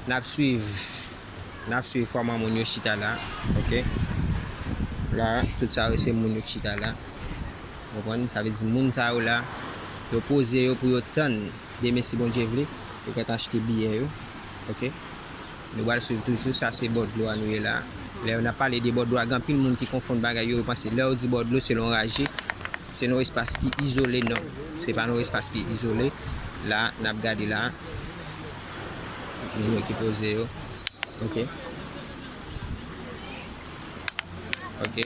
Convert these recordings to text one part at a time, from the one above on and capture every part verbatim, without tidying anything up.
N ap swiv, n ap swiv kòman moun yo chita la, oke? La, tout sa yo se moun yo ki chita la. Ou konprann? Sa vle di moun sa yo la, yo poze yo pou yo tann demen si Bondye vle, yo konn achte biyè yo, oke? Nou pral swiv toujou, sa se bò dlo a nou ye la. Lè n ap pale de bò dlo a, gen anpil moun ki konfonn bagay yo, yo panse lè yo di bò dlo se yon raje, se yon espas ki izole, non. Se pa yon espas ki izole. La, n ap gade la. Moun yo ki poze yo. Oke. Oke.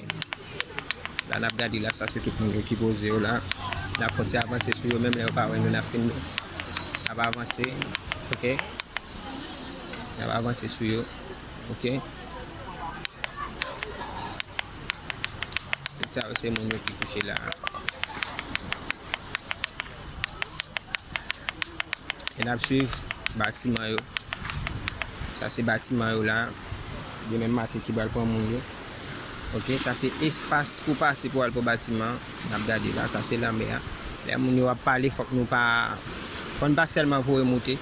La, n ap gade la, sa se tout moun yo ki poze yo la. N ap fè yon ti avanse sou yo, menm lè yo pa wè nou, n ap filme. N ap avanse. Oke. N ap avanse sou yo. Oke. Tout sa yo se moun yo ki kouche la. E n ap swiv batiman yo. Sa se batiman yo la. Demen maten ki pral pran moun yo. Oke, sa se espas pou pase pou al pran batiman. N ap gade la, sa se lanmè a. Lè moun yo ap pale, fòk nou pa, fò n pa sèlman voye moute.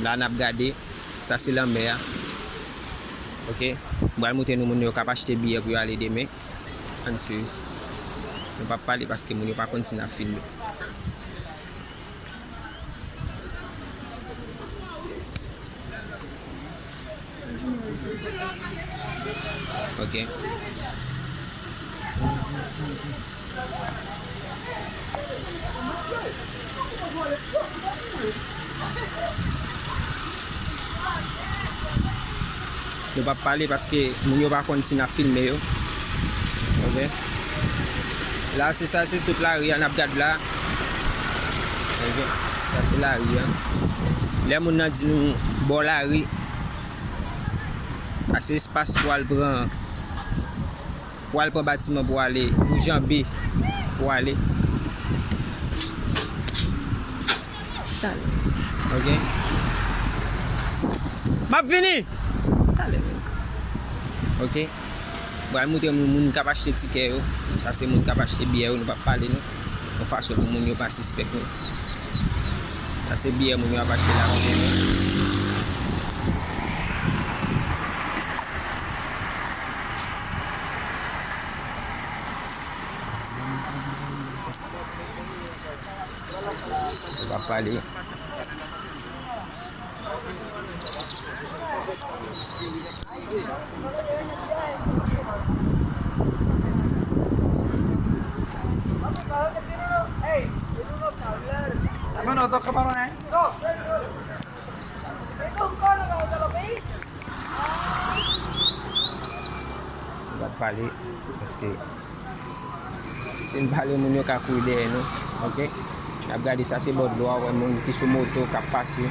La n ap gade, sa se lanmè a. Oke, m pral montre nou moun yo k ap achte biyè pou yo ale demen. Ann swiv. Nou p ap pale paske moun yo pa konn si n ap filme. Oke. Nou p ap pale paske moun yo pa konn si n ap filme yo. Oke. La, se sa, se tout lari a n ap gad la. Oke. Sa se lari a. Lè moun nan di nou bò lari, a se espas pou al pran, pou al pran batiman pou ale, pou janbe, pou ale. Talè. Oke. M ap vini! Talè menm. Oke. Pral montre moun, moun k ap achte tikè yo. Sa se moun k ap achte biyè yo, nou p ap pale non. Yon fason pou moun yo pa sispèk nou. Sa se biyè moun yo ap achte la pou demen. Yo pa pale. Hermano, dos camarones. Yo pa pale, paske si n pale, moun yo ka kouri dèyè nou, oke? N ap gade sa, se bò dlo a, ou wè moun ki sou moto k ap pase.